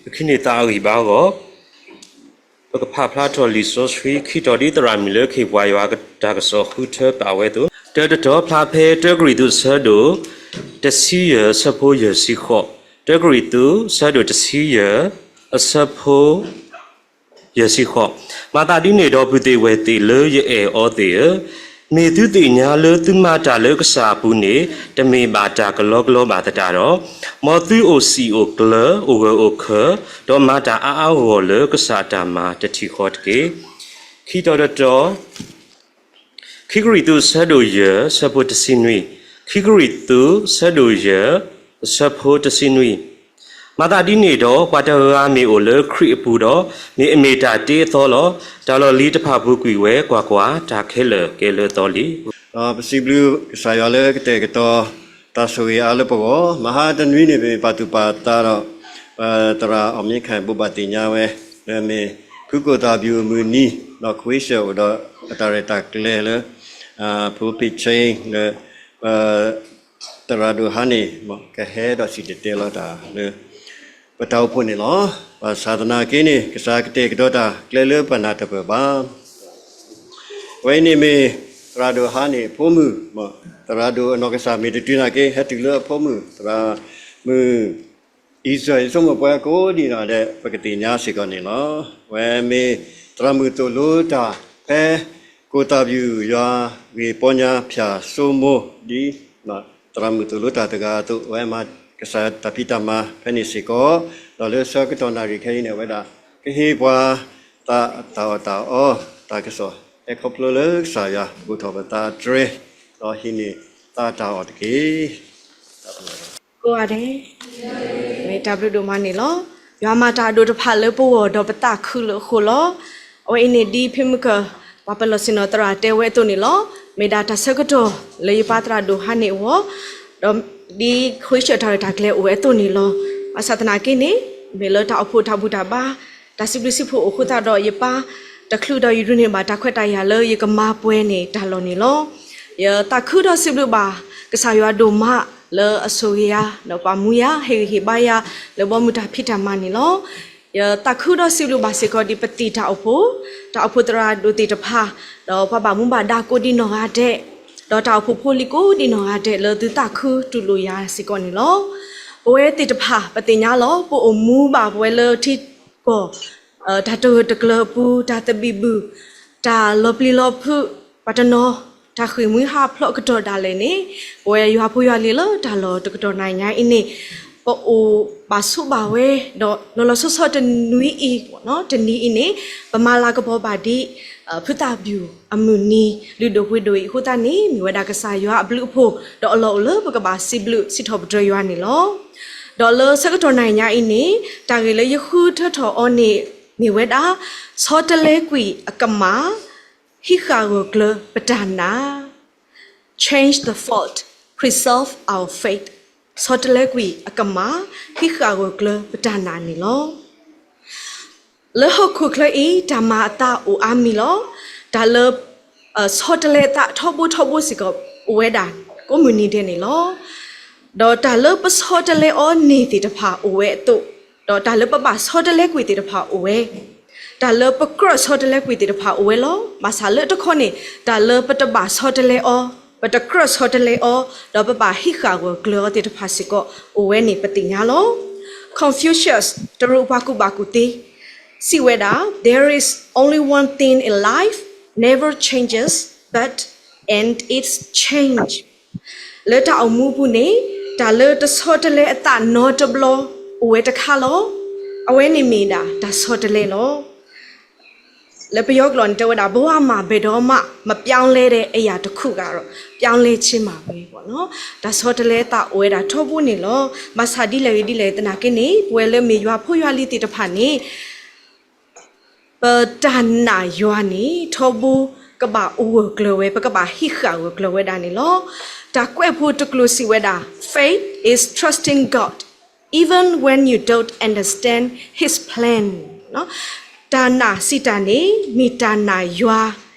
ပကဟံးန့ၢ်သးအဂံၢ်ဘါအဂီၢ်, ပကဖးဖျါထီၣ်လံာ်စီဆှံ ခံတီၤဒ်သရၣ်မုၣ်လၢခ့ၣ်ပှၤယွၤတၢ်ကစီၣ်ဃုထၢပာ်ဝဲအသိး, တၢတတီၤဖျါဖဲ တၢကရံၣ်သူး အဆၢဒိၣ်တဆံယဲၢ် အဆၢဖိယဲၢ်ဆံဃိး, တၢကရံၣ်သူး အဆၢဒိၣ်တဆံယဲၢ် အဆၢဖိ ယဲၢ်ဆံဃိး, မၤသးဒ်န့ၣ်ဒီး ပုၢ်သ့ၣ်ဝဲၢ်သ့ၣ်လၢယအဲၣ်အီၤသ့ၣ်ဧၢ, မ့ၢ်သုသ့ၣ်ညါလၢသုမၤတၢ်လၢကစၢ်အပူၤန့ၣ် တမ့ၢ်ဘၣ်တၢ်ကလီကလီဘၣ်သတးဒီး, မ်သုအိၣ်စံာ်အိၣ်ကျၢၤ အိၣ်ဂၢၢ်အိၣ်ခၢၣ်, ဒီးမၤတၢ်အါအါဂီၢ်ဂီၢ်လၢကစၢ်အတၢ်မၤတထံၣ်ဃီတက့ၢ်. ခံတီၤတတီၤ ခံကရံၣ်သူး အဆၢဒိၣ်ယဲၢ် အဆၢဖိတဆံနွံ, ခံကရံၣ်သူး အဆၢဒိၣ်ယဲၢ် အဆၢဖိတဆံနွံ, မၤသးဒ်န့ၣ်ဒီး ပှၤတဂၤမ့ၢ်အိၣ်လၢခရံာ်အပူၤဒီး, မ့ၢ်အမ့ၢ်တၢ်တ့အသီလီၤ. တၢ်လီၢ်လံၤတဖၣ်ပူၤကွံာ်ဝဲ, ကွၢ်ကွၢ်, တၢ်ခဲလၢာ်ကဲလၢအသီလံ. ဒီးပစံးဘျုးကစၢ်ယွၤလၢကတဲာ်ကတီၤတၢ်ဆိၣ်ဂ့ၤအါလၢပဂီၢ်, မဟါတနွံန့ၣ် ပမ့ၢ်ပာ်သူၣ်ပာ်သးဒီး သရၣ်အီၣ်မ့ၢ်ခဲၣ် ဘိးဘၣ်သ့ၣ်ညါဝဲ လၢမ့ၢ်ဖုကိၣ်သၣ်ဘျုးအမုၢ်နံၤ ဒီး ခွ့ဆၢၣ် အိၣ်ဒီးအတၢ်ရဲၣ်တၢ်ကျဲၤလၢ ဖိပ့းဆ့ လၢ သရၣ်ဒိၣ်ဟါန့ၣ် ကဟဲဒီးစံၣ်တဲၤတဲလီၤတၢ်လၢ ပတၢ်အိၣ်ဖှိၣ်န့ၣ်လီၤ. ဘၣ်ဆၣ်သနာ်က့န့ၣ် ကစၢ်ကတဲာ်ကတီၤတၢ်ကျဲလၢပနၢ်တပၢၢ်ဘၣ်. အဝဲအံၤန့ၣ်မ့ၢ် သရၣ်ဒိၣ်ဟါန့ၣ်အဖိမုၣ်, သရၣ်ဒိၣ်အနီၢ်ကစၢ်မ့ၢ်တတုၤနာ်က့ ဟဲတုၤလၢအဖိမုၣ် သရၣ်မုၣ် အံၣ်စၢၣ်အံၤဆိကမိၣ်ပှၤကိးဒံးနီၢ်ဒဲး ပကသ့ၣ်ညါစ့ၢ်ကီးန့ၣ်လီၤ. အဝဲမ့ၢ်သရၣ်မုၣ်သိၣ်လိတၢ်ဖဲ ကိၣ်သၣ်ဘျုးယွၤဂ့ၢ်ပီညါဖၠၣ်စိမိၤ ဒ် သရၣ်မုၣ်သိၣ်လိတၢ်တဂၤအသိး အဝဲမၤကစၢ်တၢ်ဖံးတၢ်မၤဖဲန့ၣ်စ့ၢ်ကီး, ဒီးလၢဆၢကတီၢ်နၣ်ရံၣ်ခဲအံၤန့ၣ် အဝဲဒၣ်ကဟ့ၣ်ပှၤသးတၢ်အီၣ်တၢ်အီ တၢ်ကစီၣ် ဟဲခီဖျိလၢကစၢ်ယွၤ ပကိးထီၣ်ပသးတြဲၤ ဒီးဟံးန့ၢ်သးတၢ်အီၣ်တက့ၢ်. ကိးဂၤဒဲး မ့ၢ်တၢ်ဘျုးဒိၣ်မးန့ၣ်လီၤ. ယွၤမၤတၢ်အဒိၣ်တဖၣ်လၢပဂီၢ်ဒီးပသးခုလၢအဃိလီၤ. အဝဲအံၤန့ၣ်ဒ်ဖံမုၢ်ကၢၢ် ပှၤပလီၢ်ဆ့ၣ်နီၤသရၣ်တဲဝဲအသိးန့ၣ်လီၤ. မ့ၢ်ဒၣ်တၢ်ဆၢကတီၢ်လၢယပၢ်သရၣ်ဒိၣ်ဟါန့ၣ်အဂီၢ်, ဒီးဒ်ခွ့ဆၢၣ်တၢ်ရဲၣ်တၢ်ကျဲၤအိၣ်ဝဲအသိးန့ၣ်လီၤ. ဘၣ်ဆၣ်သနာ်က့န့ၣ် မ့ၢ်လၢတၢ်အိၣ်ဖှိၣ်တၢ်ဘူၣ်တၢ်ဘါ တၢ်စံးဘျုးစံးဖှိၣ်အိၣ်အဃိသတးဒီး ယပၢ်တချုးဒီးယဒိးန့ၢ်ဘၣ် တၢ်ခွဲးတၢ်ယာ်လၢယကမၤပှဲၤန့ၢ်တၢ်လီၢ်န့ၣ်လီၤ. ယသးခုဒီးစံးဘျုးဘၣ်ကစၢ်ယွၤဒိၣ်မး လၢအဆိၣ်ဂ့ၤယၤ ဒီးပာ်မူယၤ ဟ့ၣ်ဂံၢ်ဟ့ၣ်ဘါယၤ လၢဘီမုၢ်တၢ်ဖံးတၢ်မၤန့ၣ်လီၤ. ယသးခုဒီးစံးဘျုးဘၣ်စ့ၢ်ကီးဒ်ပသံၣ်တၢ်အိၣ်ဖှိၣ်, တၢ်အိၣ်ဖှိၣ်သရၣ်ဒိၣ်သ့ၣ်တဖၣ်, ဒီးပှၤဘၣ်မူဘၣ်ဒါကိးဒံးနီၢ်ဂၤဒဲး, ဒီးတၢ်အိၣ်ဖှိၣ်ဖိလံၤကိးဒံးနီၢ်ဂၤဒဲး လၢသုသးခုတူၢ်လိာ်ယၤစ့ၢ်ကီးန့ၣ်လီၤ. ပဝဲသ့ၣ်တဖၣ် ပသ့ၣ်ညါလီၤ ပအိၣ်မူဘၣ်ပဝဲလၢထံကီၢ် တၢ်တဂၢၢ်တကျၢၤအပူၤ, တၢ်သဘံၣ်ဘုၣ်, တၢ်လီၤပျံၤလီၤဖုး, ပှၤတနီၤ တၢ်ဃ့ၢ်မှံဟးဖျိးကတီၢ်ဒၣ်လဲာ်န့ၣ်, ပဝဲယွၤဖိယွၤလံၤလၢတၢ်လီၢ်တကတီၢ်နၤညါအံၤန့ၣ်, ပအိၣ်ဘၣ်ဆိးဘၣ်ဝဲ, ဒီးလီၤလီၤဆီဆီတနွံအံၤ, တနံၤအံၤန့ၣ်, ပမၤလၤကပီၤဘၣ်ဒ် ဖုသၣ်ဘျုးအမုၢ်နံၤ လုၢ်ဒိၣ်ပှ့ၤဒိၣ်အံၤအဃိသတးန့ၣ် မ့ၢ်ဝဲဒၣ်ကစၢ်ယွၤအဘျုးအဖှိၣ် ဒီးအလီၢ်အိၣ်လၢပကဘၣ်စံးဘျုးစံးထီၣ်ပတြၢၤယွၤန့ၣ်လီၤ. ဒီးလၢဆၢကတီၢ်နၤညါအံၤန့ၣ် တၢ်ဂ့ၢ်လၢယဃုထၢထီၣ်အီၤန့ၣ် မ့ၢ်ဝဲဒၣ် ဆီတလဲကွံာ်အကမၢ် ဟံးဃာ်ဂၢၢ်ကျၢၤပတၢ်နာ်, Change the fault, preserve our faith. ဆီတလဲကွံာ်အကမၢ် ဟံးဃာ်ဂၢၢ်ကျၢၤပတၢ်နာ်န့ၣ်လီၤ. လၢဟီၣ်ခိၣ်ချၢအံၤ တၢ်မၤအသးအိၣ်အါမံၤလီၤ. တၢ်လၢ ဆီတလဲအသးထီဘိထီဘိစ့ၢ်ကီး အိၣ်ဝဲဒၣ်ကိးမုၢ်နံၤဒဲးန့ၣ်လီၤ. ဒီးတၢ်လၢပဆီတလဲအီၤန့ၣ်သ့ၣ်တဖၣ်အိၣ်ဝဲအသိး, ဒီးတၢ်လၢပဘၣ်ဆီတလဲကွံာ်သ့ၣ်တဖၣ်အိၣ်ဝဲ, တၢ်လၢပကြၢးဆီတလဲကွံာ်သ့ၣ်တဖၣ်အိၣ်ဝဲလီၤ. ဘၣ်ဆၣ်လၢတခီန့ၣ် တၢ်လၢပတဘၣ်ဆီတလဲအီၤ, ပတကြၢးဆီတလဲအီၤ, ဒီးပဘၣ်ဟံးဃာ်ဂၢၢ်ကျၢၤအီၤသ့ၣ်တဖၣ်စ့ၢ်ကီး အိၣ်ဝဲန့ၣ်ပသ့ၣ်ညါလီၤ. Confucius တရူးပှၤကူၣ်ဘၣ်ကူၣ်သ့ စံးဝဲဒၣ်, There is only one thing in life never changes but and its change. လၢတၢ်အိၣ်မူအပူၤန့ၣ် တၢ်လၢတဆီတလဲအသးနီတဘျီ အိၣ်ဝဲတခါလီၤ. အဝဲန့ၣ်မ့ၢ်ဒၣ်တၢ်ဆီတလဲလီၤ. လၢပယီၤကျိာ်န့ၣ် တဲဝဲဒၣ် ဘဝမှာ ဘယ်တော့မှ မပြောင်းလဲတဲ့ အရာတစ်ခုကတော့ ပြောင်းလဲခြင်းပါပဲ ပေါ့နော်. တၢ်ဆီတလဲသးအိၣ်ဝဲဒၣ်ထီဘိန့ၣ်လီၤ. ဘၣ်ဆၣ်ဒ်လဲၣ်ဂ့ၤဒ်လဲၣ်သနာ်က့န့ၣ် ပဝဲလၢမ့ၢ်ယွၤဖိယွၤလံၤသ့ၣ်တဖၣ်န့ၣ် ပတၢ်နာ်ယွၤန့ၣ် ထီဘိကဘၣ်အိၣ်ဂၢၢ်ကျၢၤဝဲ ပကဘၣ်ဟံးဃာ်ဂၢၢ်ကျၢၤဝဲဒၣ်န့ၣ်လီၤ. တၢ်ကွဲးဖိတကျိၤစံးဝဲဒၣ် faith is trusting God even when you don't understand his plan. တၢ်နာ်စံးတၢ်န့ၣ် မ့ၢ်တၢ်နာ်ယွၤ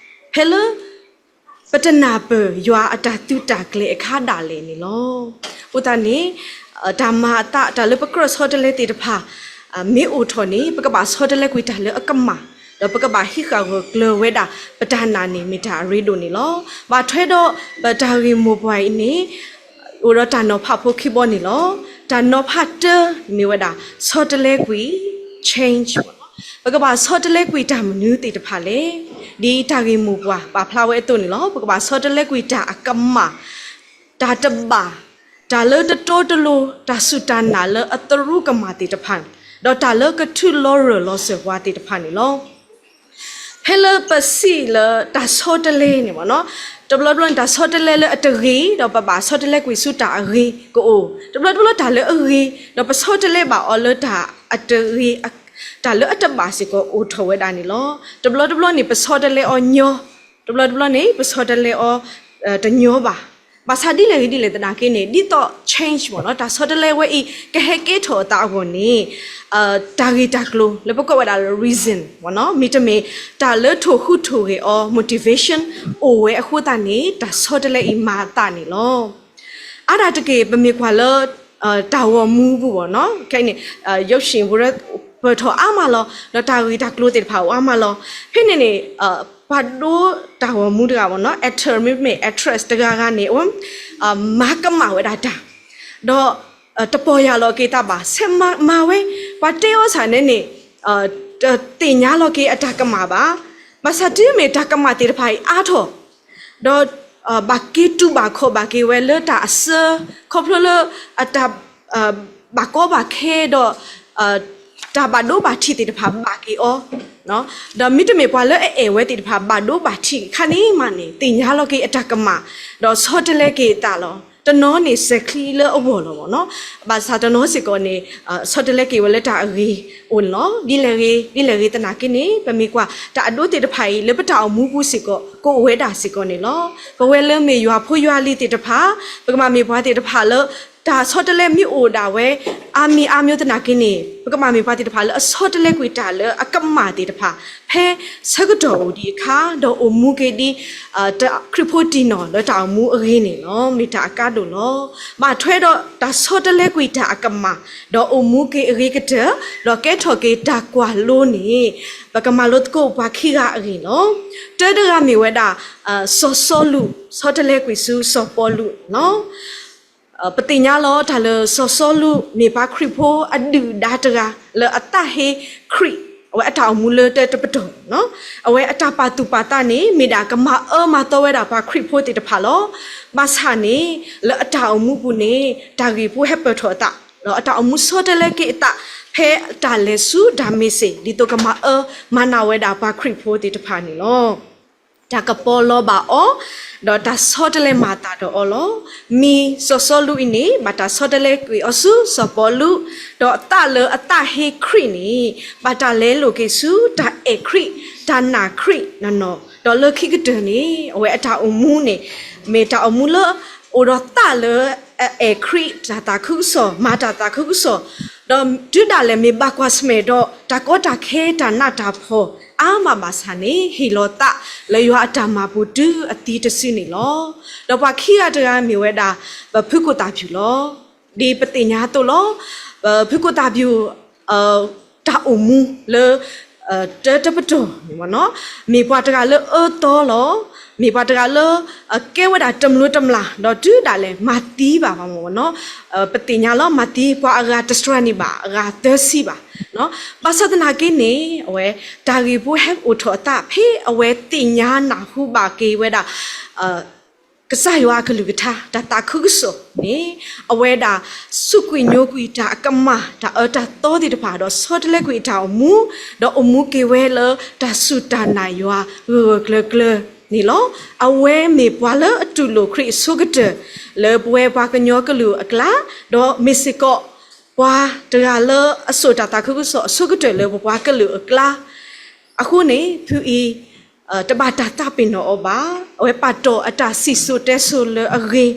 ဖဲလၢ ပတနၢ်ပၢၢ်ယွၤအတၢ်သုးတၢ်ကျဲၤအခါဒၣ်လဲာ်န့ၣ်လီၤ. အဃိသတးန့ၣ် တၢ်မၤအသး တၢ်လၢပကြၢးဆီတလဲသ့ၣ်တဖၣ် မ့ၢ်အိၣ်ထီၣ်န့ၣ် ပကဘၣ်ဆီတလဲကွံာ်တၢ်လၢအကမၣ်, ဒီးပကဘၣ်ဟံးဃာ်ဂၢၢ်ကျၢၤဝဲဒၣ် ပတၢ်နာ်န့ၣ်မ့ၢ်တၢ်အရ့ဒိၣ်န့ၣ်လီၤ. ဘၣ်ထွဲဒီးပတၢ်ဂ့ၢ်မိၢ်ပှၢ်အံၤန့ၣ် အိၣ်ဒီးတၢ်နီၤဖးဖိခံဘီန့ၣ်လီၤ. တၢ်နီၤဖးတၢမ့ၢ်ဝဲဒၣ် ဆီတလဲကွံာ် change ပကဘၣ်ဆီတလဲကွံာ်တၢ်မနုၤသ့ၣ်တဖၣ်လဲၣ်. ဒ်တၢ်ဂ့ၢ်မိၢ်ပှၢ်ပာ်ဖျါဝဲအသိးန့ၣ်လီၤ. ပကဘၣ်ဆီတလဲကွံာ်တၢ်အကမၣ်, တၢ်တဘၣ်, တၢ်လၢတတီတလိၤ, တၢ်စူၢ်တၢ်နာ်လၢအသရူးကမၣ်သ့ၣ်တဖၣ်, ဒီးတၢ်လၢကထုးလီၤရၢၢ်လီၤစၢၤပှၤသ့ၣ်တဖၣ်န့ၣ်လီၤ. ဖဲလၢပစံးလၢတၢ်ဆီတလဲန့ၣ် တဘျီတဘျီန့ၣ် တၢ်ဆီတလဲလၢအတဂ့ၤ ဒီးပဘၣ်ဆီတလဲကွံာ်ဆူတၢ်အဂ့ၤကအိၣ်, တဘျီတဘျီတၢ်လၢအဂ့ၤ ဒီးပဆီတလဲဘၣ်အီၤလၢတၢ်အတဂ့ၤ, တၢ်လၢအတဘၣ်စ့ၢ်ကီးအိၣ်ထီၣ်ဝဲဒၣ်န့ၣ်လီၤ. တဘျီတဘျီန့ၣ် ပဆီတလဲအီၤညီ, တဘျီတဘျီန့ၣ် ပဆီတလဲအီၤတညီဘၣ်. ဘၣ်ဆၣ်ဒ်လဲၣ်ဂ့ၤဒ်လဲၣ်သနာ်က့န့ၣ် ဒ်သိး change မ့ၢ်နီၤ တၢ်ဆီတလဲဝဲအံၤ ကဟဲကဲထီၣ်အသးအဂီၢ်န့ၣ် တၢ်ဂ့ၢ်တၢ်ကျိၤလၢပကိးဝဲဒၣ်လၢ reason မ့ၢ်နီၤ မ့တမ့ၢ် တၢ်လၢထိၣ်ဟူးထိၣ်ဂဲၤအီၤ motivation အိၣ်ဝဲအဃိသတးန့ၣ် တၢ်ဆီတလဲအံၤမၤအသးန့ၣ်လီၤ. အါဒၣ်တက့ၢ် ပမ့ၢ်ကွၢ်လၢ တၢ်ဂီၤမူပူၤဘၣ်နီၤ ခဲအံၤန့ၣ် ယုၢ်ၡံၣ်ပူၤ ပၢၢ်ထီၣ်အါမးလီၤ ဒီးတၢ်ဂ့ၢ်တၢ်ကျိၤသ့ၣ်တဖၣ်အိၣ်အါမးလီၤ. ဖဲန့ၣ်န့ၣ် ပှၤဒိတၢ်ဂီၤမူတဂၤဘၣ်နီၤ actor မ့တမ့ၢ် actress တဂၤဂၤန့ၣ် အဝဲ မၤကမၣ်ဝဲဒၣ်တၢ် ဒီး တပီၢ်ယၢ်လီၤက့ၤသးဘၣ် ဆဲးမၤဝဲ ပှၤတဲအီၤဆၣ်န့ၣ်န့ၣ် တသ့ၣ်ညါလီၤက့ၤအတၢ်ကမၣ်ဘၣ်. ဘၣ်ဆၣ်တုၤမ့ၢ်တၢ်ကမၣ်သ့ၣ်တဖၣ်အံၤအါထီၣ် ဒီး ဘၣ်က့ၤတူၢ်ဘၣ်ခီၣ်ဘၣ်က့ၤဝဲလၢတၢ်အစၢ ခီဖျိလၢ အတၢ် ဘၣ်ကီဘၣ်ခဲဒီး တၢ်ဘၣ်ဒိဘၣ်ထံးသ့ၣ်တဖၣ်ဘၣ်က့ၤအီၤ ဒီးမ့တမ့ၢ်ပှၤလၢအအဲၣ်ဝဲသ့ၣ်တဖၣ်ဘၣ်ဒိဘၣ်ထံးခါန့ၣ်မးန့ၣ် သ့ၣ်ညါလီၤက့ၤအတၢ်ကမၣ် ဒီးဆီတလဲက့ၤအသးလီၤ. တနီၤန့ၣ်စဲးချံလၢအဂီၢ်လီၤမ့ၢ်နီၤ. ဘၣ်ဆၣ်တနီၤစ့ၢ်ကီးန့ၣ် ဆီတလဲက့ၤဝဲလၢတၢ်အဂ့ၤအိၣ်န့ၣ်လီၤ. ဒ်လဲၣ်ဂ့ၤ ဒ်လဲၣ်ဂ့ၤသနာ်က့န့ၣ် ပမ့ၢ်ကွၢ်တၢ်အဒိသ့ၣ်တဖၣ်အံၤ လၢပတၢ်အိၣ်မူပူၤစ့ၢ်ကီး ကအိၣ်ဝဲဒၣ်စ့ၢ်ကီးန့ၣ်လီၤ. ပဝဲလၢမ့ၢ်ယွၤဖိယွၤလံၤသ့ၣ်တဖၣ် ပကဘၣ်မ့ၢ်ပှၤသ့ၣ်တဖၣ်လၢ တၢ်ဆီတလဲမ့ၢ်အိၣ်ဒၣ်ဝဲ အါမံၤအါမံၤသနာ်က့န့ၣ် ပကဘၣ်မ့ၢ်ပှၤသ့ၣ်တဖၣ်လၢအဆီတလဲကွံာ်တၢ်လၢအကမၣ်သ့ၣ်တဖၣ် ဖဲဆၢကတီၢ်အိၣ်ဒံးအခါ ဒီးအိၣ်မူက့ၤဒ် ခရံာ်ဖိတံၢ်နီၢ်လၢတၢ်အိၣ်မူအဂ့ၢ်န့ၣ်လီၤ. မ့ၢ်တၢ်အကါဒိၣ်လီၤ. ဘၣ်ထွဲဒီးတၢ်ဆီတလဲကွံာ်တၢ်အကမၣ် ဒီးအိၣ်မူက့ၤအဂ့ၤကတၢၢ် ဒီးကဲထီၣ်က့ၤတၢ်ကွၢ်လိန့ၣ် ပကမၤလိသကိးပှၤခံဂၤအဂ့ၢ်လီၤ. တၢတဂၤမ့ၢ်ဝဲဒၣ် စီၤစီလူး ဆီတလဲကွံာ်ဆူစီၤပီလူးလီၤ. ပသ့ၣ်ညါလီၤတၢ်လၢစီၤစီလူး မ့ၢ်ပှၤခရံာ်ဖိအဒုၣ်ဒါတဂၤ လၢအသးဟ့ခရံာ် အဝဲအတၢ်အိၣ်မူလၢတၢတပတီၢ် အဝဲအတၢ်ပာ်သူၣ်ပာ်သးန့ၣ် မ့ၢ်ဒၣ်ကမၤအၢမၤသီဝဲဒၣ်ပှၤခရံာ်ဖိသ့ၣ်တဖၣ်လီၤ. ဘၣ်ဆၣ်န့ၣ် လၢအတၢ်အိၣ်မူပူၤန့ၣ် တၢ်ဂ့ၢ်ဖိဟဲပၢၢ်ထီၣ်အသး ဒီးအတၢ်အိၣ်မူဆီတလဲက့ၤအသး ဖဲတၢ်လဲၤဆူဒၤမ့းစ့း ဒ်သိးကမၤအၢမၤနးဝဲဒၣ်ပှၤခရံာ်ဖိသ့ၣ်တဖၣ်န့ၣ်လီၤ. တၢ်ကပီၤလီၤဘၣ်အီၤ ဒီးတၢ်ဆီတလဲမၤအသးဒီးအီၤလီၤ. မံၤစီၤစီလူးအံၤန့ၣ် ဘၣ်တၢ်ဆီတလဲကွံာ်အီၤဆူစီၤပီလူး, ဒီးသးလၢအသးဟ့ခရံာ်န့ၣ် ဘၣ်တၢ်လဲလိာ်က့ၤဆူတၢ်အဲၣ်ခရံာ်, တၢ်နာ်ခရံာ်နီၢ်နီၢ်, ဒီးလၢခံကတၢၢ်န့ၣ် အဝဲအတၢ်အိၣ်မူန့ၣ် မ့ၢ်တၢ်အိၣ်မူလၢ အိၣ်ဒီးသးလၢအအဲၣ်ခရံာ် တၢ်သးခုကစီၣ် မၤတၢ်သးခုကစီၣ်, ဒီးတုၤဒၣ်လဲာ်မ့ၢ်ဘၣ်ကွၢ်ဆၢၣ်မဲာ်ဒီး တၢ်ကီတၢ်ခဲတၢ်နးတၢ်ဖှီၣ်အါမးဘၣ်ဆၣ်န့ၣ် ဟ့ၣ်လီၤသးလၢယွၤအတၢ်မၤပူၤတုၤအသံတစုန့ၣ်လီၤ. ဒီးပှၤခံဂၤတဂၤမ့ၢ်ဝဲဒၣ် ပဖုကိၣ်သၣ်ဖၠူၣ်လီၤ. ဒ်ပသ့ၣ်ညါအသိးလီၤ. ပဖုကိၣ်သၣ်ဖၠူၣ် တၢ်အိၣ်မူလၢ တၢတပတီၢ် မ့ၢ်ပှၤတဂၤလၢအၢသီလီၤ. မ့ၢ်ပှၤတဂၤလၢ ကဲဝဲဒၣ်တမျိးတမျာ် ဒီးတုၤဒၣ်လဲာ်မၤသံဘၣ်ပှၤမ့ၢ်နီၤ. ပသ့ၣ်ညါလီၤ မၤသံပှၤအဂၤတစှၤန့ၣ်ဘၣ် အဂၤသၢဆံဘၣ်. ဘၣ်ဆၣ်သနာ်က့န့ၣ် အဝဲ တၢ်ဂ့ၢ်ဖိဟဲအိၣ်ထီၣ်အသး ဖဲအဝဲသ့ၣ်ညါနၢ်ဟူဘၣ်က့ၤဝဲဒၣ် ကစၢ်ယွၤအကလုၢ်ကထါ တၢ်သးခုကစီၣ်န့ၣ် အဝဲဒၣ်စူးကွံာ်ညိကွံာ်တၢ်အကမၣ် တၢ်အၢတၢ်သီသ့ၣ်တဖၣ် ဒီးဆီတလဲကွံာ်အတၢ်အိၣ်မူ, ဒီးအိၣ်မူက့ၤဝဲလၢတၢ်စူၢ်တၢ်နာ်ယွၤဂၢၢ်ဂၢၢ်ကျၢၤကျၢၤန့ၣ်လီၤ. အဝဲမ့ၢ်ပှၤလၢအတူၢ်လိာ်ခရံာ်အဆိကတၢၢ် လၢပဝဲပှၤကညီကလုာ်အကျါ, ဒီးမ့ၢ်စ့ၢ်ကီး ပှၤတဂၤလၢအစိာ်တၢ်သးခုကစီၣ်အဆိကတၢၢ်လၢပပှၤကလုာ်အကျါ, အဃိန့ၣ် ဖုအံၤ တဘၣ်တၢ်သးပ့ၤနီၣ်အီၤဘၣ်. အဝဲပာ်တီၢ်အတၢ်စံၣ်စိၤတဲစိၤလၢအဂ့ၤ,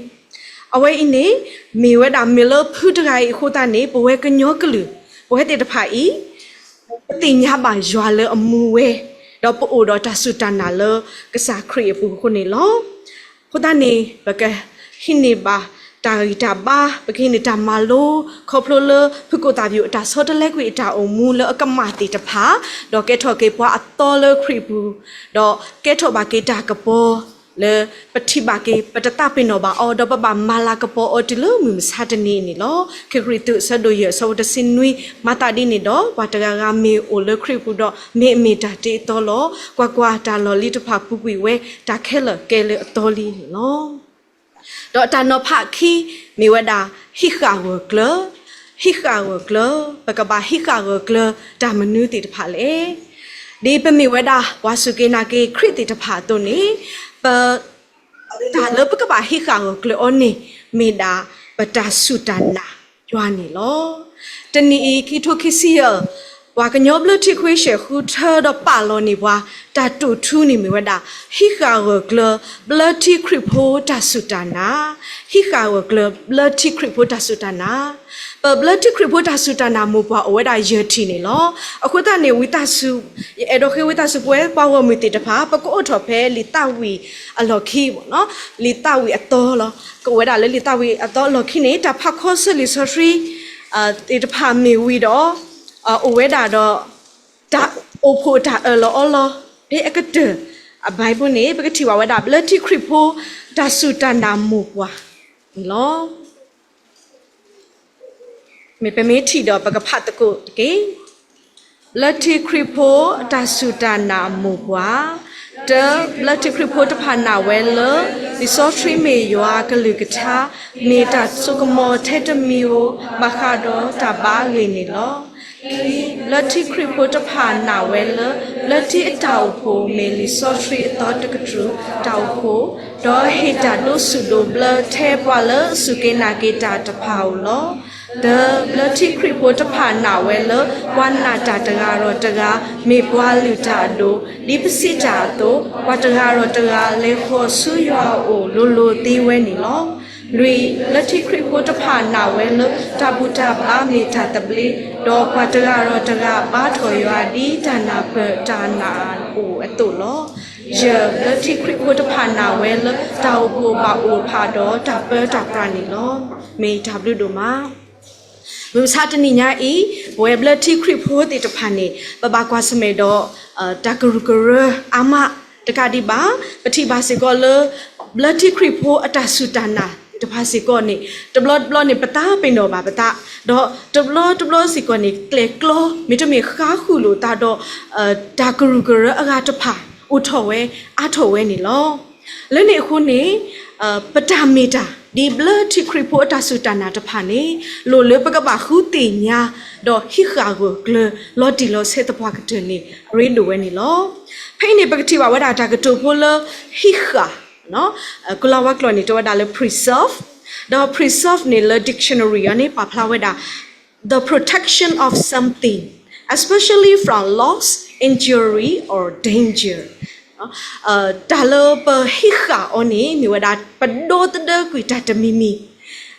အဝဲအံၤန့ၣ် မ့ၢ်ဝဲဒၣ်မ့ၢ်လၢဖုတဂၤအံၤအဃိသတးန့ၣ် ပဝဲကညီကလုာ် ပဝဲသ့ၣ်တဖၣ်အံၤ ပသ့ၣ်ညါဘၣ်ယွၤလၢအမူဝဲ, ဒီးပအိၣ်ဒီးတၢ်စူၢ်တၢ်နာ်လၢကစၢ်ခရံာ်အပူၤအဃိန့ၣ်လီၤ. အဃိသတးန့ၣ် ပကဟံးန့ၢ်ဘၣ်တၢ်ဂံၢ်တၢ်ဘါ, ပကဟံးန့ၢ်တၢ်မၤလိ, ခီဖျိလၢဖုကိၣ်သၣ်ပၠိၣ်အတၢ်ဆီတလဲကွံာ်အတၢ်အိၣ်မူလၢအကမၣ်သ့ၣ်တဖၣ်, ဒီးကဲထီၣ်က့ၤပှၤအသီလၢခရံာ်ပူၤ, ဒီးကဲထီၣ်ဘၣ်က့ၤတၢ်ကပီၤ လၢပထံၣ်ဘၣ်က့ၤ ပတသးပ့ၤနီၣ်ဘၣ်အီၤ ဒီးပဘၣ်မၤလၤကပီၤအီၤတုၤလၢမုၢ်မဆါတနံၤန့ၣ်လီၤ. ခံကရံၣ်သူး အဆၢဒိၣ်ယဲၢ် အဆၢဖိတဆံနွံ မၤသးဒ်န့ၣ်ဒီး ပှၤတဂၤဂၤမ့ၢ်အိၣ်လၢခရံာ်ပူၤဒီး မ့ၢ်အမ့ၢ်တၢ်တ့အသီလီၤ. ကွၢ်ကွၢ်, တၢ်လီၢ်လံၤတဖၣ်ပူၤကွံာ်ဝဲ, တၢ်ခဲလၢာ်ကဲလၢအသီလံန့ၣ်လီၤ. ဒီးတၢ်နီၤဖးခံ မ့ၢ်ဝဲဒၣ် ဟံးဃာ်ဂၢၢ်ကျၢၤ, ဟံးဃာ်ဂၢၢ်ကျၢၤ, ပကဘၣ်ဟံးဃာ်ဂၢၢ်ကျၢၤတၢ်မနုၤသ့ၣ်တဖၣ်လဲၣ်. ဒ်ပမ့ၢ်ဝဲဒၣ် ပှၤစူၢ်က့ၤနာ်က့ၤခရံာ်သ့ၣ်တဖၣ်အသိးန့ၣ်, ပ တၢ်လၢပကဘၣ်ဟံးဃာ်ဂၢၢ်ကျၢၤအီၤန့ၣ် မ့ၢ်ဒၣ်ပတၢ်စူၢ်တၢ်နာ်ယွၤန့ၣ်လီၤ. တနံၤအံၤ ခံထိခံဆံယဲၢ် ပှၤကညီဘျၢထံခဝ့ၡၢၣ်ဃုထၢဒီးပာ်လီၤန့ၢ်ပှၤ တၢ်တိာ်ထူန့ၣ်မ့ၢ်ဝဲဒၣ် ဟံးဃာ်ဂၢၢ်ကျၢၤ ဘျၢထံခရံာ်ဖိတၢ်စူၢ်တၢ်နာ်, ဟံးဃာ်ဂၢၢ်ကျၢၤ ဘျၢထံခရံာ်ဖိတၢ်စူၢ်တၢ်နာ် ပဘျၢထံခရံာ်ဖိတၢ်စူၢ်တၢ်နာ်မိၢ်ပှၢ်အိၣ်ဝဲဒၣ်ယဲၢ်ထံၣ်န့ၣ်လီၤ. အဃိသတးန့ၣ် ဝံသးစူၤ ယအဲၣ်ဒိးဃ့ဝံသးစူၤပဝဲပှၤဂီၢ်မုၢ်သ့ၣ်တဖၣ် ပကအိးထီၣ်ဖဲလံာ်သးဝံၣ်အလီၢ်ခံ, လံာ်သးဝံၣ်အသီလီၤ. ကအိၣ်ဝဲဒၣ်လၢလံာ်သးဝံၣ်အသီအလီၢ်ခံန့ၣ် တၢ်ဖးခီဆၢလံာ်စီဆှံသ့ၣ်တဖၣ်မ့ၢ်ဝံၤဒီး အိၣ်ဝဲဒၣ်ဒီး တၢ်အိၣ်ဖှိၣ်တၢ်အၢၣ်လီၤအီလီၤ ဖဲအကတၢၢ်အဘၢၣ်စၢၤန့ၣ် ပကထံၣ်ဘၣ်ဝဲဒၣ် ဘျၢထံခရံာ်ဖိတၢ်စူၢ်တၢ်နာ်မိၢ်ပှၢ်န့ၣ်လီၤ. မ့ၢ်ပမ့ၢ်ထံၣ်ဒီးပကဖးသကိးတက့ၢ်. ဘျၢထံခရံာ်ဖိတၢ်စူၢ်တၢ်နာ်မိၢ်ပှၢ်, တၢ, ဘျၢထံခရံာ်ဖိတဖၣ်နာ်ဝဲလၢ လံာ်စီဆှံမ့ၢ်ယွၤအကလုၢ်ကထါ, မ့ၢ်တၢ်စိကမီၤထဲတမံၤဧိၤ ဘၣ်ဃးဒီးတၢ်ဘါအဂ့ၢ်န့ၣ်လီၤ. ခံ, ဘျၢထံခရံာ်ဖိတဖၣ်နာ်ဝဲလၢ ဘျၢထံအတၢ်အိၣ်ဖှိၣ်မ့ၢ်လံာ်စီဆှံအသီတကတြူၢ်တၢ်အိၣ်ဖှိၣ်, ဒီးဟ့ၣ်တၢ်ဒိးဆူၣ်ဒိးဘျၢထဲပှၤလၢအစူၢ်က့ၤနာ်က့ၤတၢ်တဖၣ်ဧိၤလီၤ. သၢ, ဘျၢထံခရံာ်ဖိတဖၣ်နာ်ဝဲလၢ ပှၤနာ်တၢ်တဂၤဒီးတဂၤ မ့ၢ်ပှၤလုၢ်တၢ်အဒိၣ်, ဒ်ပစံးတၢ်အသိး, ပှၤတဂၤဒီးတဂၤလဲၤဃီၤဆူယွၤအအိၣ်လိၤလိၤသ့ဝဲန့ၣ်လီၤ. လွံၢ်, ဘျၢထံခရံာ်ဖိတဖၣ်နာ်ဝဲလၢ တၢ်ဘူၣ်တၢ်ဘါမ့ၢ်တၢ်သဘျ့, ဒီးပှၤတဂၤဒီးတဂၤဘါထီၣ်ယွၤဒ်တၢ်နၢ်ပၢၢ်တၢ်နာ်အအိၣ်အသိးလီၤ. ယဲၢ်, ဘျၢထံခရံာ်ဖိတဖၣ်နာ်ဝဲလၢ တၢ်အိၣ်ဖှိၣ်ဘၣ်အိၣ်ဖးဒီးတၢ်ပၢတၢ်ပြးန့ၣ်လီၤ. မ့ၢ်တၢ်ဘျုးဒိၣ်မး မုၢ်မဆါတနံၤညါအံၤ ပဝဲဘျၢထံခရံာ်ဖိသ့ၣ်တဖၣ်န့ၣ် ပဘၣ်ကွၢ်ဆၢၣ်မဲာ်ဒီး တၢ်ကရူၢ်ကရၢအါမးတကးဒံးဘၣ်. ပထံၣ်ဘၣ်စ့ၢ်ကီးလၢ ဘျၢထံခရံာ်ဖိအတၢ်စူၢ်တၢ်နာ်သ့ၣ်တဖၣ်စ့ၢ်ကီးန့ၣ် တဘျီတဘျီန့ၣ် ပသးပ့ၤနီၣ်ဘၣ်ပသး, ဒီးတဘျီတဘျီစ့ၢ်ကီးန့ၣ် ကျဲၣ်ကျီ မ့တမ့ၢ်ဃါဃုာ်လိာ်သးဒီး တၢ်ကရူၢ်ကရၢအဂၤတဖၣ် အိၣ်ထီၣ်ဝဲ အါထီၣ်ဝဲန့ၣ်လီၤ. လၢန့ၣ်အဃိန့ၣ် ပတၢ်မ့ၢ်တၢ် ဒ်ဘျၢထံခရံာ်ဖိအတၢ်စူၢ်တၢ်နာ်တဖၣ်န့ၣ် လိၣ်လၢပကဘၣ်ဃုသ့ၣ်ညါ ဒီးဟံးဃာ်ဂၢၢ်ကျၢၤ လီၤတံၢ်လီၤဆဲးသပှၢ်ကတၢၢ်န့ၣ် အရ့ဒိၣ်ဝဲန့ၣ်လီၤ. ဖဲအံၤန့ၣ် ပကထံၣ်ဘၣ်ဝဲဒၣ်တၢ်ကတိၤဖိလၢ ဟံးဃာ် ကလၤဝါကျိာ်န့ၣ် တဲဝဲဒၣ်လၢ preserve, ဒီး preserve န့ၣ်လၢ dictionary အံၤန့ၣ် ပာ်ဖျါဝဲဒၣ် the protection of something, especially from loss, injury or danger. တၢ်လၢပဟံးဃာ်အီၤန့ၣ် မ့ၢ်ဝဲဒၣ် ပဒီသဒၢကွံာ်တၢ်တမံၤမံ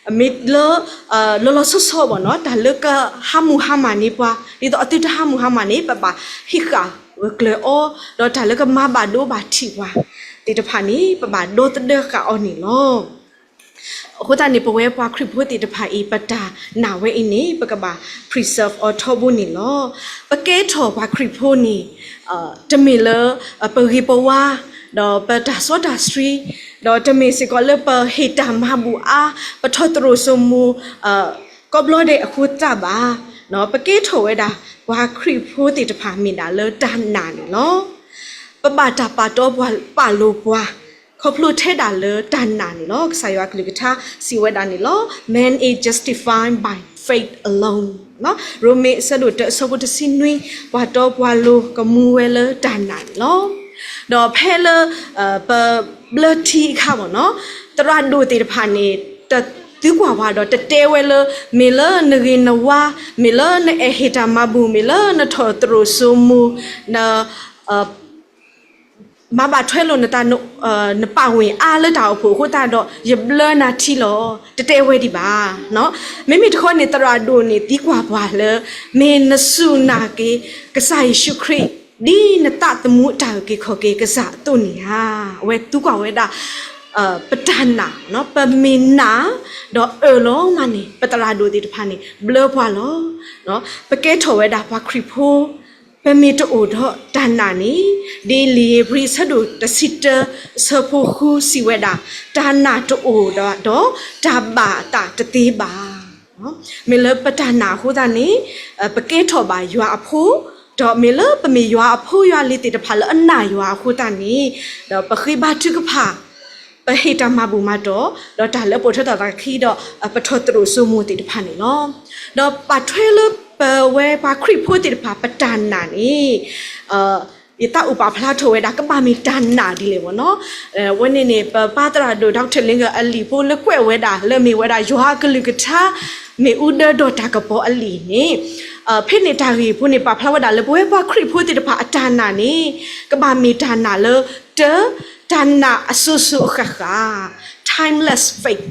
ၤ, မ့ၢ်လၢ လီၤလီၤဆီဆီဘၣ်နီၤ တၢ်လၢကဟးမုၢ်ဟါမၢ်န့ၢ်ပှၤ ဒ်သိးအသုတဟးမုၢ်ဟါမၢ်န့ၣ် ပဘၣ်ဟံးဃာ်ဂၢၢ်ကျၢၤအီၤ, ဒီးတၢ်လၢကမၤဘၣ်ဒိဘၣ်ထံးပှၤသ့ၣ်တဖၣ်န့ၣ် ပဘၣ်ဒီသဒၢဃာ်အီၤန့ၣ်လီၤ. အဃိသတးန့ၣ် ပဝဲပှၤခရံာ်ဖိသ့ၣ်တဖၣ်အံၤ ပတၢ်နာ်ဝဲအံၤန့ၣ် ပကဘၣ် preserve အီၤထီဘိန့ၣ်လီၤ. ပကဲထီၣ်ပှၤခရံာ်ဖိန့ၣ် တမ့ၢ်လၢ ပဂ့ၤပဝါ ဒီးပတၢ်စီတၢ်ဆှံ, ဒီးတမ့ၢ်စ့ၢ်ကီးလၢပဟ့ၣ်တၢ်မၤဘူၣ်အါ ပထီၣ်သရိာ်စိမိၤ ကိးဘျီဒဲးအဃိသတးဘၣ်. ပကဲထီၣ်ဝဲဒၣ် ပှၤခရံာ်ဖိသ့ၣ်တဖၣ်မ့ၢ်ဒၣ်လၢတၢ်နာ်န့ၣ်လီၤ. ပဘၣ်တၢ်ပာ်တီပှၤ ပာ်လိၤပှၤ ခီဖျိထဲဒၣ်လၢတၢ်နာ်န့ၣ်လီၤ. ကစၢ်ယွၤအကလုၢ်ကထါစံးဝဲဒၣ်န့ၣ်လီၤ. Man is justified by faith alone. ရိမ့ၤအဆၢဒိၣ်တၢအဆၢဖိတဆံနွံ, ပှၤတီပှၤလိၤကမူဝဲလၢတၢ်နာ်န့ၣ်လီၤ. ဒီးဖဲလၢ ပဘျၢထံအခါမ့ၢ်နီၤ, သရၣ်ဒိၣ်သ့ၣ်တဖၣ်န့ၣ် တသံကွၢ်ပှၤဒီး တတဲဝဲလၢ မ့ၢ်လၢနဂ့ၤနဝါ, မ့ၢ်လၢနအဲၣ်ဟ့ၣ်တၢ်မၤဘူၣ်, မ့ၢ်လၢနထီၣ်သရူးစိမိၤ, န မၤဘၣ်ထွဲလိာ်နသး, နပာ်ဝ့ၢ်အါလၢတၢ်အိၣ်ဖှိၣ်အဃိသတးဒီး ယဘျၢနၤထံလီၤ, တတဲဝဲဒံးဘၣ်. မ့မ့ၢ်တခီန့ၣ် သရၣ်ဒိၣ်န့ၣ်သံကွၢ်ပှၤလၢ မ့ၢ်နစူၢ်နာ်က့ၤ ကစၢ်ယ့ၣ်ၡူးခရံာ် ဒ်နသးသမူတၢ်အုၣ်က့ၤခီၣ်က့ၤကစၢ်အသိးန့ၣ်ဧါ. အဝဲသံကွၢ်ဝဲဒၣ် ပတၢ်နာ်, ပမ့ၢ်နာ် ဒီးအၢၣ်လီၤမးန့ၣ် ပသရၣ်ဒိၣ်သ့ၣ်တဖၣ်န့ၣ် ဘျၢပှၤလီၤ. ပကဲထီၣ်ဝဲဒၣ်ပှၤခရံာ်ဖိ ပမ့ၢ်တအိၣ်ဒီးတၢ်နာ်န့ၣ် ဒ်လံာ်ဧ့ၤဘြံၤအဆၢဒိၣ်တဆံတၢ အဆၢဖိဃုစံးဝဲဒၣ်, တၢ်နာ်တအိၣ်ဒီး တၢ်ဘၣ်အသးတသ့ဘၣ်. မ့ၢ်လၢပတၢ်နာ်အဃိသတးန့ၣ် ပကဲထီၣ်ဘၣ်ယွၤအဖိ, ဒီးမ့ၢ်လၢပမ့ၢ်ယွၤအဖိယွၤလံၤသ့ၣ်တဖၣ်လၢအနာ်ယွၤအဃိသတးန့ၣ် ဒီးပဃ့ဘါထုကဖၣ် ပဟ့ၣ်တၢ်မၤဘူၣ်မၤတီၢ် ဒီးတၢ်လၢပိာ်ထွဲထီၣ်သးခံဒီး ပထီၣ်သရူးစိမိၤသ့ၣ်တဖၣ်န့ၣ်လီၤ. ဒီးပာ်ထွဲလၢပဝဲပှၤခရံာ်ဖိသ့ၣ်တဖၣ် ပတၢ်နာ်န့ၣ် ယသးအိၣ်ပာ်ဖျါထီၣ်ဝဲဒၣ် ကဘၣ်မ့ၢ်တၢ်နာ်ဒ်လဲၣ်မ့ၢ်နီၤ. အဝဲန့ၣ်န့ၣ် ပပၢ်သရၣ်ဒိၣ် Doctor Lin အလံာ်ဖိလၢကွဲးဝဲဒၣ် လၢမ့ၢ်ဝဲဒၣ်ယွၤအကလုၢ်ကထါ မ့ၣ်အူဒၢဒီးတၢ်ကပီၤအလံာ်န့ၣ် ဖဲန့ၣ်တၢ်ဂ့ၢ်ဖိန့ၣ် ပာ်ဖျါဝဲဒၣ်လၢ ပဝဲပှၤခရံာ်ဖိသ့ၣ်တဖၣ်အတၢ်နာ်န့ၣ် ကဘၣ်မ့ၢ်တၢ်နာ်လၢ တၢ်နာ်အစိၤစိၤအဃၣ်ဃၣ် timeless faith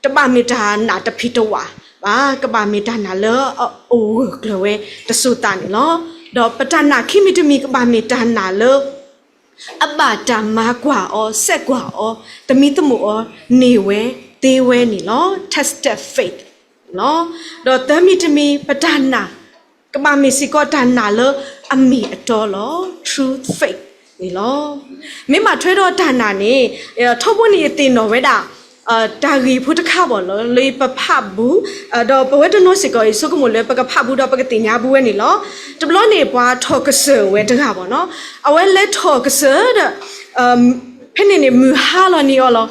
တဘၣ်မ့ၢ်တၢ်နာ်တဖံးတဝၣ်ဘၣ်, ကဘၣ်မ့ၢ်တၢ်နာ်လၢအအိၣ်ဂၢၢ်ကျၢၤဝဲတစိၤသးန့ၣ်လီၤ. ဒီးပတၢ်နာ်ခံမံၤတမံၤ ကဘၣ်မ့ၢ်တၢ်နာ်လၢ အဘၣ်တၢ်မၤကွၢ်အီၤ စဲးကွၢ်အီၤ သမံသမိးအီၤန့ၢ်ဝဲသ့ဝဲန့ၣ်လီၤ. tested faith န့ၣ်လီၤ. ဒီးသၢမံၤတမံၤ ပတၢ်နာ် ကဘၣ်မ့ၢ်စ့ၢ်ကီးတၢ်နာ်လၢအမ့ၢ်အတီလီၤ. true faith န့ၣ်လီၤ. မ့ၢ်ဘၣ်ထွဲဒီးတၢ်နာ်န့ၣ် ထီဘိန့ၣ်ယသ့ၣ်နီၣ်ဝဲဒၣ် တၢ်ဂ့ၢ်ဖိတခါဘၣ်လီၤ လၢပဖးဘူး, ဒီးပဝဲတနီၤစ့ၢ်ကီး ယဆိကမိၣ်လၢပကဖးဘူးဒီးပကသ့ၣ်ညါဘူးဝဲန့ၣ်လီၤ. တဘျီန့ၣ် ပှၤထီၣ်ကစၢၢ်ဝဲတဂၤဘၣ်နီၤ, အဝဲလဲၤထီၣ်ကစၢၢ်ဒီး ဖဲန့ၣ်န့ၣ် မုၢ်ဟါလီၤန့ၢ်အီၤလီၤ.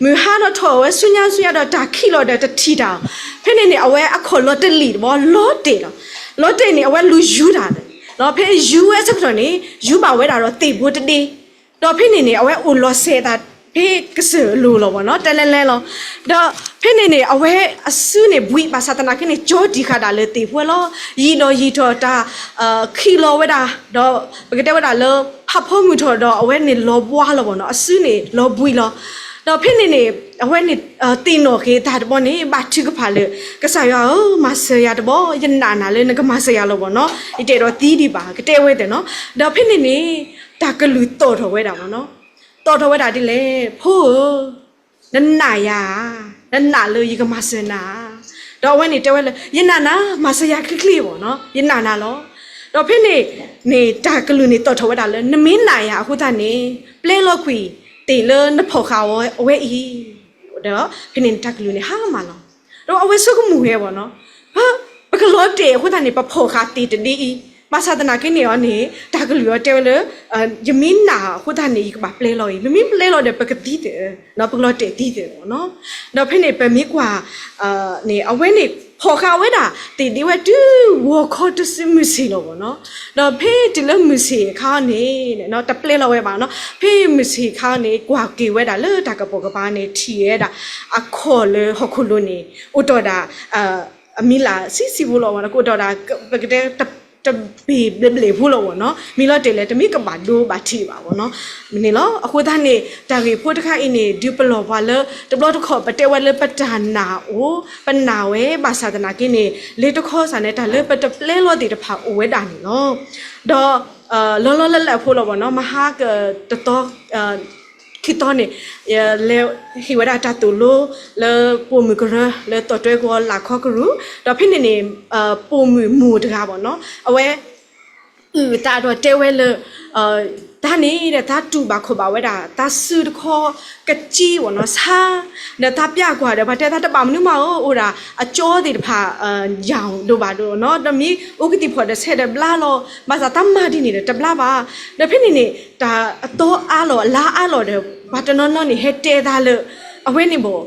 မုၢ်ဟါဒီးထီၣ်ဝဲဆူညါဆူညါဒီး တၢ်ခံးလီၤဒီးတထံၣ်တၢ်, ဖဲန့ၣ်န့ၣ် အဝဲအခီၣ်လီၤတလံာ်တဘျီ လီၤတဲာ်လီၤ. လီၤတဲာ်န့ၣ် အဝဲလူၤယူၤတၢ်, ဒီးဖဲယူၤဝဲဆၢကတီၢ်န့ၣ် ယူၤဘၣ်ဝဲဒၣ်ဒီးသ့ၣ်ဘိတဒ့, ဒီးဖဲန့ၣ်န့ၣ် အဝဲအိၣ်လီၤစဲးအသး ဖဲကစၢၢ်အလိၤလီၤဘၣ်နီၤ, တလဲလဲလီၤ. ဒီးဖဲန့ၣ်န့ၣ် အဝဲအစုန့ၣ်ဘှံးဘၣ်ဆၣ်သနာ်က့န့ၣ် ကၠီတံၢ်ဃာ်ဒၣ်လၢသ့ၣ်ဖိလီၤ. ယံာ်ဒီးယံာ်ထီၣ်တၢ် ခံးလီၤဝဲဒၣ်, ဒီးပကတဲဝဲဒၣ်လၢ ဖးဖီမုၢ်ထီၣ်ဒီး အဝဲန့ၣ်လီၤဘှါလီၤဘၣ်နီၤ, အစုန့ၣ်လီၤဘှံးလီၤ. ဒီးဖဲန့ၣ်န့ၣ် အဝဲန့ၣ်သ့ၣ်နီၣ်က့ၤအသးတဘျီန့ၣ် ဘါထုကဖၣ်လၢ ကစၢ်ယွၤဧၢ, မၤစၢၤယၤတဘျီ, ယနာ်နၤလၢနကမၤစၢၤယၤလီၤဘၣ်နီၤ, ယတအဲၣ်ဒိးသံဒံးဘၣ် ကတဲဝဲသ့ၣ်နီၤ. ဒီးဖဲန့ၣ်န့ၣ် တၢ်ကလုၢ်သီၣ်ထီၣ်ဝဲဒၣ်ဘၣ်နီၤ, သီၣ်ထီၣ်ဝဲဒၣ်ဒ်လဲၣ်, ဖိဧၢ, နနာ်ယၤဧါ, နနာ်လၢယကမၤစၢၤနၤဧါ. ဒီးအဝဲန့ၣ်တဲဝဲလၢ ယနာ်နၤ, မၤစၢၤယၤချ့ချ့ဘၣ်နီၤ, ယနာ်နၤလီၤ. ဒီးဖဲန့ၣ်န့ၣ် တၢ်ကလုၢ်န့ၣ်သီၣ်ထီၣ်ဝဲဒၣ်လၢ နမ့ၢ်နာ်ယၤအဃိသတးန့ၣ် ပျဲလီၤကွံာ်သ့ၣ်လၢနဖီၣ်ဃာ်အီၤဝဲအံၤ, ဒီးဖဲန့ၣ်န့ၣ် တၢ်ကလုၢ်န့ၣ်ဟါမၢ်လီၤ. ဒီးအဝဲဆိကမိၣ်ဝဲဘၣ်နီၤ, ပကလီၤတဲာ်အဃိသတးန့ၣ် ပဖီၣ်ဃာ်သ့ၣ်တဒ့အံၤ, ဘၣ်ဆၣ်သနာ်က့န့ၣ်အီၤန့ၣ် တၢ်ကလုၢ်အီၤတဲဝဲလၢ ယမ့ၢ်နာ်အဃိသတးန့ၣ် ယကဘၣ်ပျဲလီၤအံၤ, မ့မ့ၢ်ပျဲလီၤဒီး ပကသံသ့ၣ်, ပကလီၤတဲာ်သံသ့ၣ်ဘၣ်နီၤ. ဒီးဖဲန့ၣ် ပမ့ၢ်ကွၢ်န့ၣ် အဝဲန့ၣ် ဖီၣ်ဃာ်ဝဲဒၣ် သ့ၣ်ဒ့ဝဲတုၤဂီၤခီတစုမုၢ်ဆ့ၣ်လီၤဘၣ်နီၤ. ဒီးဖဲတုၤလၢမုၢ်ဆ့ၣ်အခါန့ၣ် တပျဲလီၤဝဲဘၣ်နီၤ. ဖဲမုၢ်ဆ့ၣ်အခါန့ၣ် ကွၢ်က့ၤဝဲဒၣ်လၢတၢ်ကပိာ်ကပၤန့ၣ် ထံၣ်ဝဲဒၣ် အခီၣ်လၢဟီၣ်ခိၣ်လိၤန့ၣ် အိၣ်တီၢ်ဒၣ် အမံၤလၢ်ဆံးဆံးဖိလီၤဘၣ်နီၤ, ကအိၣ်တီၢ်ဒၣ် ပကတဲ တဘ့ၣ်ဘျဲၣ်ဘျဲၣ်ဖိလီၤဘၣ်နီၤ, မ့ၢ်လီၤတဲာ်လဲၣ် တမ့ၢ်ကဘၣ်ဒိဘၣ်ထံးဘၣ်ဘၣ်နီၤ, မ့ၢ်န့ၣ်လီၤ. အဃိသတးန့ၣ် တၢ်ဂ့ၢ်ဖိတခါအံၤန့ၣ် ဒုးပလီၢ်ပှၤလၢ တဘျီတခီၣ် ပတဲဝဲလၢပတၢ်နာ်အိၣ်, ပနာ်ဝဲ ဘၣ်ဆၣ်သနာ်က့န့ၣ် လၢတခီစ့ၢ်န့ၣ် တၢ်လၢပတပျဲလီၤသ့ၣ်တဖၣ်အိၣ်ဝဲဒၣ်န့ၣ်လီၤ. ဒီး လီၤလီၤလၢလၢအဖိလီၤဘၣ်နီၤ, မဟါကတသီ ခံသီန့ၣ် လဲၤဟ့ၣ်ဝဲဒၣ်တၢ်သိၣ်လိလၢပိာ်မုၣ်ကရၢ လၢသိၣ်တွဲကဝီၤလၢခီကရူၢ်, ဒီးဖဲန့ၣ်န့ၣ် ပိာ်မုၣ်မိၢ်တဂၤဘၣ်နီၤ, အဝဲ အုၣ်အသးဒီးတဲဝဲလၢ တၢ်န့ၣ်ဒီး တၢ်တူၢ်ဘၣ်ခီၣ်ဘၣ်ဝဲဒၣ် တၢ်စုတခီကစ့ဘၣ်နီၤ, ဆါ ဒီးတၢ်ပျၢ်ကွၢ်ဒီး ပှၤတဲတၢ်တဘၣ်မနုၤမးဧၢ, အိၣ်ဒၣ်အကၠီသ့ၣ်တဖၣ် ယၢ်ဒိၣ်ဘၣ်ဒိၣ်နီၤ, ဒီးမ့ၢ်အိၣ်ကသံၣ်ဖီၣ်ဒီးဆဲးဒီးဘျါလီၤ, ဘၣ်ဆၣ်တၢ်မၤဒ်န့ၣ်ဒီးတဘျါဘၣ်. ဒီးဖဲန့ၣ်န့ၣ် တၢ်အသီအါလီၤ အလါအါလီၤဒီး ပှၤတနီၤနီၤန့ၣ် ဟဲတဲသးလၢ အဝဲန့ၣ်ဘၣ်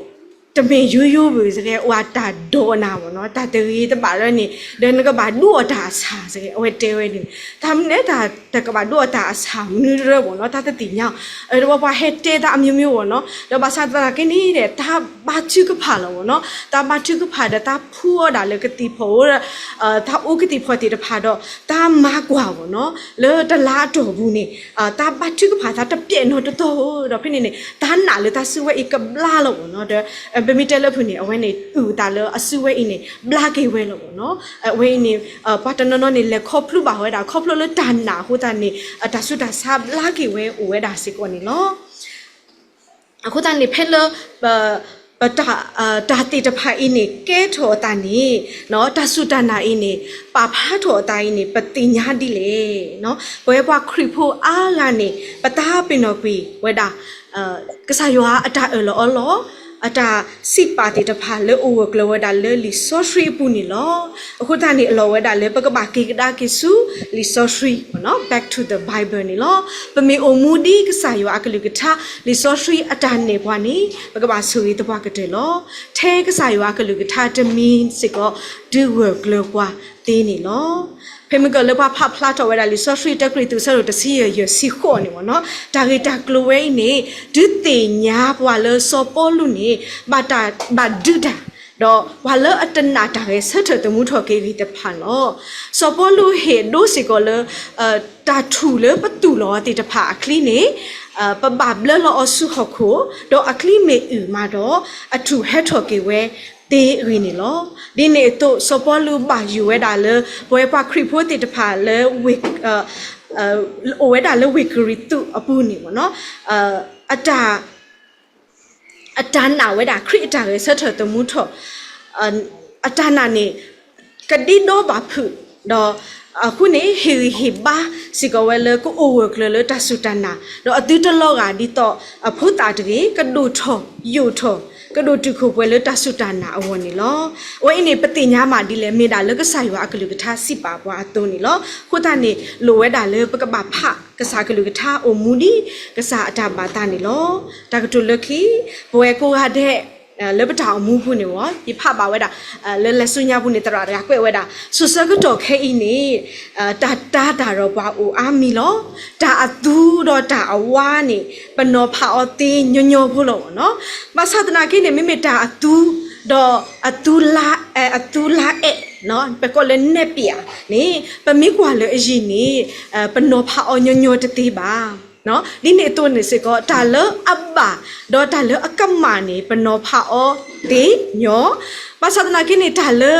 တမ့ၢ်ယိယိဘၣ်စ့ၢ်ကီး အိၣ်တၢ်ဒိးနၤဘၣ်နီၤ, တၢ်တဂ့ၤတဘၣ်လၢန့ၣ် ဒီးနကဘၣ်ဒုးအီၣ်တၢ်အဆၣ်စ့ၢ်ကီး အဝဲတဲဝဲန့ၣ်, တၢ်မနုၤလဲၣ် တၢ်တကဘၣ်ဒုးအီၣ်တၢ်အဆၣ်မနုၤတရၢဘၣ်နီၤ, တၢ်တသ့ၣ်ညါ, ဒီးပှၤဟဲတဲသးအမျိုးမျိုးဘၣ်နီၤ, ဒီးဘၣ်ဆၣ်သနာ်က့န့ၣ် တၢ်ဘါထုကဖၣ်လီၤဘၣ်နီၤ, တၢ်ဘါထုကဖၣ်ဒီးတၢ်ဖှူအီၣ်ဒၣ်လၢကသံၣ်ဖီၣ်အိၣ် တၢ်အိၣ်ကသံၣ်ဖီၣ်သ့ၣ်တဖၣ်ဒီး တၢ်မၤကွၢ်ဘၣ်နီၤ, လၢတလါအတီၢ်ပူၤန့ၣ် တၢ်ဘါထုကဖၣ်သးတပျဲၢ်နီတတီဧိၤ, ဒီးဖဲန့ၣ်န့ၣ် တၢ်နာ်လၢတၢ်စုဝဲအံၤကဘျါလီၤဘၣ်နီၤ, ဒီး ပမ့ၢ်တဲလၢဖုၣ်န့ၣ် အဝဲန့ၣ် အုၣ်သးလၢအစုဝဲအံၤန့ၣ် ဘျါက့ၤဝဲလီၤဘၣ်နီၤ, အဝဲအံၤန့ၣ် ပှၤတနီၤနီၤန့ၣ် လဲၤခီဖျိဘၣ်ဝဲဒၣ် ခီဖျိလၢတၢ်နာ်အဃိသတးန့ၣ် တၢ်ဆူးတၢ်ဆါဘျါက့ၤဝဲအိၣ်ဝဲဒၣ်စ့ၢ်ကီးန့ၣ်လီၤ. အဃိသတးန့ၣ် ဖဲလၢ ပ တၢ်သ့ၣ်တဖၣ်အံၤန့ၣ် ကဲထီၣ်အသးန့ၣ် တၢ်စူၢ်တၢ်နာ်အံၤန့ၣ် ပာ်ဖျါထီၣ်အသးအံၤန့ၣ် ပသ့ၣ်ညါဒ်လဲၣ်. ပဝဲပှၤခရံာ်ဖိအါဂၤန့ၣ် ပသးပ့ၤနီၣ်ကွံာ်ဝဲဒၣ် ကစၢ်ယွၤအတၢ်အၢၣ်လီၤအီလီၤ အတၢ်စံးပာ်သ့ၣ်တဖၣ်လၢအိၣ်ဂၢၢ်ကျၢၤဝဲဒၣ်လၢလံာ်စီဆှံအပူၤန့ၣ်လီၤ. အဃိသတးန့ၣ် အလီၢ်ဝဲဒၣ်လၢ ပကဘၣ်က့ၤကဒါက့ၤဆူလံာ်စီဆှံ back to the Bible န့ၣ်လီၤ. ပမ့ၢ်အိၣ်မူဒ်ကစၢ်ယွၤအကလုၢ်ကထါ လံာ်စီဆှံအတၢ်နဲၣ်ပှၤန့ၣ် ပကဘၣ်ဆိၣ်ဂ့ၤသပှၢ်ကတၢၢ်လီၤ. ထဲကစၢ်ယွၤအကလုၢ်ကထါတမံၤစ့ၢ်ကီး ဒုးဂၢၢ်ကျၢၤပှၤသ့န့ၣ်လီၤ. ဖဲမုၢ်ကီၢ်လၢပှၤဖးဖျါထီၣ်ဝဲဒၣ်လံာ်စီဆှံ တၢကရံၣ်သူး အဆၢဒိၣ်တဆံယဲၢ် ယဲၢ်ဆံဃိးန့ၣ်ဘၣ်နီၤ, တၢ်ဂ့ၢ်တၢ်ကျိၤဝဲအံၤန့ၣ် ဒုးသ့ၣ်ညါပှၤလၢစီၤပီလူးန့ၣ် ဘၣ်တၢ် ဘၣ်ဒုးတၢ် ဒီးပှၤလၢအတနာ်တၢ်ဂဲၤဆၢထၢၣ်သမူထီၣ်က့ၤအဂ့ၢ်တဖၣ်န့ၣ်လီၤ. စီၤပီလူးဟ့ၣ်ဒိစ့ၢ်ကီးလၢ တၢ်ထူၣ်လၢပသူၣ်လီၤအီၤသ့ၣ်တဖၣ်အချံန့ၣ် ပဘၣ်ဘျၢလီၤအီၤဆူဟီၣ်ခိၣ်, ဒီးအချံမ့ၢ်အုၣ်မးဒီး အထူၣ်ဟဲထီၣ်က့ၤဝဲသ့အဂ့ၢ်န့ၣ်လီၤ. ဒ်န့ၣ်အသိး စီၤပီလူးဘၣ်ယိၣ်ဝဲဒၣ်လၢ ပဝဲပှၤခရံာ်ဖိသ့ၣ်တဖၣ်လၢ အိၣ်ဝဲဒၣ်လၢဝ့ၢ်ကရံၣ်သူးအပူၤန့ၣ်ဘၣ်နီၤ, အတၢ် အတၢ်နာ်ဝဲဒၣ် ခရံာ်အတၢ်ဂဲၤဆၢထၢၣ်သမူထီၣ် အတၢ်နာ်န့ၣ် ကဒ့ဒီဘၣ်ဖုး, ဒီးအဃိန့ၣ် ဟ့ၣ်ဂံၢ်ဟ့ၣ်ဘါစ့ၢ်ကီးဝဲလၢကအိၣ်ဂၢၢ်ကျၢၤလၢတၢ်စူၢ်တၢ်နာ်, ဒီးအသုတလီၤဂာ်ဒ်သိးအဖိသၣ်တဂ့ၤ, ကဒိၣ်ထီၣ်ယိာ်ထီၣ် ကဒိၣ်တုာ်ခိၣ်ပှဲၤလၢတၢ်စူၢ်တၢ်နာ်အဂီၢ်န့ၣ်လီၤ. အဝဲအံၤန့ၣ် ပသ့ၣ်ညါမးဒ်လဲၣ်, မ့ၢ်ဒၣ်လၢကစၢ်ယွၤအကလုၢ်ကထါစံးပာ်ပှၤအသိးန့ၣ်လီၤ. အဃိသတးန့ၣ် လိၣ်ဝဲဒၣ်လၢပကဘၣ်ဖးကစၢ်အကလုၢ်ကထါ အိၣ်မူဒ်ကစၢ်အတၢ်ဘၣ်သးန့ၣ်လီၤ. တၢ်ကတိၤလၢခံ, ပဝဲကိးဂၤဒဲး လၢပတၢ်အိၣ်မူပူၤန့ၣ်ဝဲ ယဖးဘၣ်ဝဲဒၣ် လၢလဲၤဆူညါပူၤန့ၣ် သရၣ်တဂၤကွဲးဝဲဒၣ် စိၤဆၢကတီၢ်ခဲအံၤန့ၣ် တၢ်တၤတၢ်ဒီးပှၤအိၣ်အါမံၤလီၤ. တၢ်အသူဒီးတၢ်အဝါန့ၣ် ပနီၤဖးအီၤသ့ညီညီဖိလီၤနီၤ. ဘၣ်ဆၣ်သနာ်က့န့ၣ် မ့မ့ၢ်တၢ်အသူ ဒီးအသူလါအဲး အသူလါအဲး ပကိးလၢနဲၣ်ပၠးန့ၣ် ပမ့ၢ်ကွၢ်လၢအယံၤန့ၣ် ပနီၤဖးအီၤညီညီတသ့ဘၣ်. ဒ်န့ၣ်အသိးန့ၣ်စ့ၢ်ကီး တၢ်လၢအဘၣ် ဒီးတၢ်လၢအကမၣ်န့ၣ် ပနီၤဖးအီၤသ့ညီ, ဘၣ်ဆၣ်သနာ်က့န့ၣ် တၢ်လၢ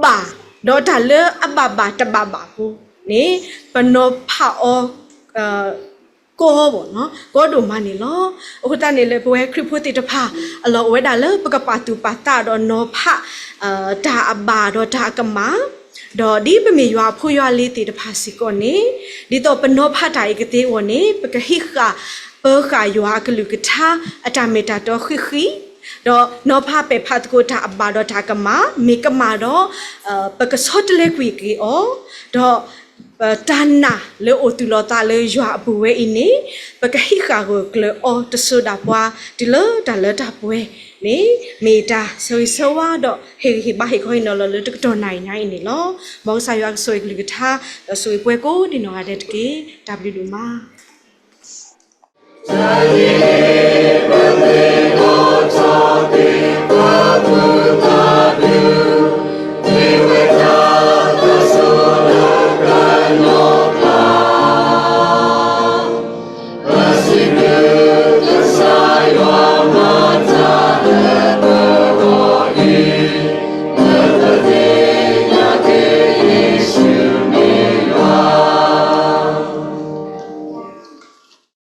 ဘၣ် ဒီးတၢ်လၢအဘၣ်ဘၣ်တဘၣ်ဘၣ်ဖိန့ၣ် ပနီၤဖးအီၤ ကီဘၣ်နီၤ ကီဒိၣ်မးန့ၣ်လီၤ. အဃိသတးန့ၣ်လၢပဝဲခရံာ်ဖိသ့ၣ်တဖၣ် အလီၢ်အိၣ်ဝဲဒၣ်လၢပကပာ်သူၣ်ပာ်သးဒီးနီၤဖး တၢ်အဘၣ်ဒီးတၢ်အကမၣ်, ဒီးဒ်ပမ့ၢ်ယွၤအဖိယွၤလံၤသ့ၣ်တဖၣ်စ့ၢ်ကီးန့ၣ် ဒ်သိးပနီၤဖးတၢ်အံၤကသ့အဂီၢ်န့ၣ် ပကဟံးဃာ်ပၢဃာ်ယွၤအကလုၢ်ကထါအတၢ်မ့ၢ်တၢ်တီဃံးဃံး, ဒီးနီၤဖးပဲာ်ဖးသကိးတၢ်အဘၣ်ဒီးတၢ်အကမၣ်, မ့ၢ်ကမၣ်ဒီး ပကဆီတလဲကွံာ်က့ၤအီၤ, ဒီး တၢ်နာ်လၢအိၣ်သူၣ်လီၤသးလၢယွၤအပူၤဝဲအံၤန့ၣ် ပကဟံးဃာ်ဂၢၢ်ကျၢၤအီၤတစိၤဒၣ်ပှၤ တုၤလၢတၢ်လၢတၢ်ပှဲၤန့ၣ် မ့ၢ်တၢ်ဆၢဂ့ၤဆၢဝါဒီးဟ့ၣ်ဂံၢ်ဟ့ၣ်ဘါဟ့ၣ်ခီဟ့ၣ်နီၤလီၤလၢတကတီၢ်နၣ်ရံၣ်ညါအံၤန့ၣ်လီၤ. မ်ကစၢ်ယွၤကဆိၣ်ဂ့ၤကလုၢ်ကထါ ဒီးဆိၣ်ဂ့ၤပှၤကိးဒံးနီၢ်ဂၤဒဲးတက့ၢ်. တၢ်ဘျုးဒိၣ်မး.